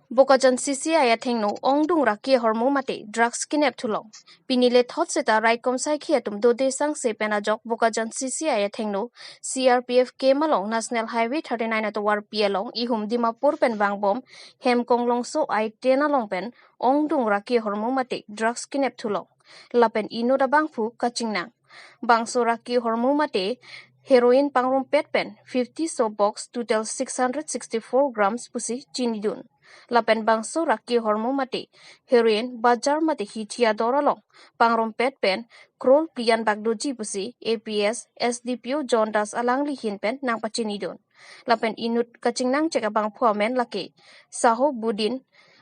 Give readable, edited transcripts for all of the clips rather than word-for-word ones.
Bokajan CCI athengno ongdung raki hormu mate drugs kinep thulong. Pinile thot seta raikom sai khiatum dode sang se penajok Bokajan CCI athengno CRPF ke malong National Highway 39 at war pialong ihum Dimapur pen bangbom hem konglong so ai tenalong pen ongdung raki hormu mate drugs kinep thulong. Lapen ino da bangfu kachingnang. Bangso raki hormu mate heroin pangrum pet pen 50 so box total 664 grams pusi chinidun. Lapen bangso raki hormu mate heroin bajar mate hitia doralong pangrum pet pen krol plian bagdoji pusi APS SDPO John Das alangli hin pen nang pachinidun. Lapen inut kachingnang cheka bang phuamen lake Saho Budin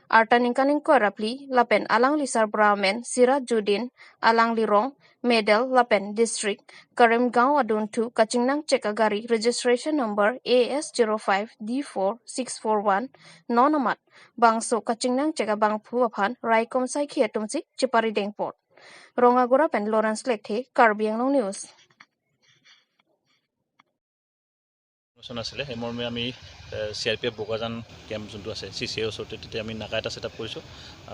Artaning ko rapli lapen alangli sarbramen Sirajudin alangli rong medal lapen district Karimgaon adun tu kachingnang chekagari registration number AS05D4641 nonamat bangso kachingnang cheka bangphu aphan raikom sai khiatumsi chipari dengport Rongagora pen Lawrence Lekthe Karbi Anglong News. আছিলে সেই মৰ্মে আমি C R P F Bokajan camp যোনটো আছে C C এ ওচৰতে তেতিয়া আমি নাকা এটা ছেট আপ কৰিছোঁ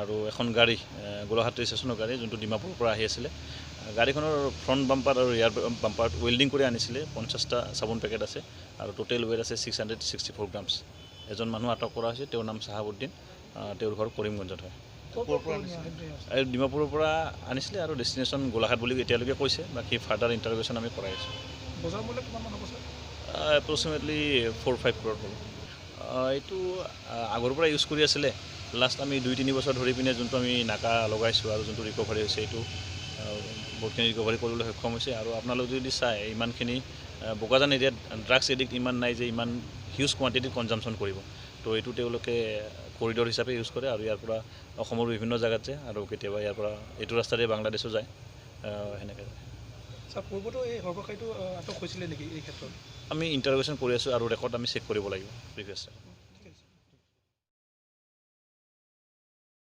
আৰু এখন গাড়ী গোলাঘাট ষ্টেচনৰ গাড়ী যোনটো ডিমাপুৰৰ পৰা আহি আছিলে গাড়ীখনৰ ফ্ৰণ্ট বাম্পাৰ আৰু ৰিয়াৰ বাম্পাৰত ৱেল্ডিং কৰি আনিছিলে 50টা চাবোন পেকেট আছে আৰু টোটেল ৱেইট আছে 664 গ্ৰামছ। এজন মানুহ আটক কৰা হৈছে, তেওঁৰ নাম চাহাবুদ্দিন, তেওঁৰ ঘৰ কৰিমগঞ্জত হয়। আৰু ডিমাপুৰৰ পৰা আনিছিলে আৰু ডেষ্টিনেশ্যন গোলাঘাট বুলি এতিয়ালৈকে কৈছে, বাকী ফাৰ্ডাৰ ইণ্টাৰভিউশ্যন আমি কৰাই আছোঁ। এপ্ৰক্সিমেটলি 4-5 ক্ৰ'ৰ হ'ব। এইটো আগৰ পৰা ইউজ কৰি আছিলে। লাষ্ট আমি 2-3 বছৰ ধৰি পিনে যোনটো আমি নাকা লগাইছোঁ আৰু যোনটো ৰিকভাৰী হৈছে এইটো বহুতখিনি ৰিকভাৰী কৰিবলৈ সক্ষম হৈছে। আৰু আপোনালোক যদি চায় ইমানখিনি বোকাজান এৰিয়াত ড্ৰাগছ এডিক্ট ইমান নাই যে ইমান হিউজ কোৱাণ্টিটিত কনজামশ্যন কৰিব, তো এইটো তেওঁলোকে কৰিডৰ হিচাপে ইউজ কৰে আৰু ইয়াৰ পৰা অসমৰ বিভিন্ন জেগাত যায় আৰু কেতিয়াবা ইয়াৰ পৰা এইটো ৰাস্তাৰে বাংলাদেশো যায়, সেনেকৈ যায়। আমি ইণ্টাৰভেশ্যন কৰি আছোঁ আৰু ৰেকৰ্ড আমি চেক কৰিব লাগিব প্ৰিভিয়াছ।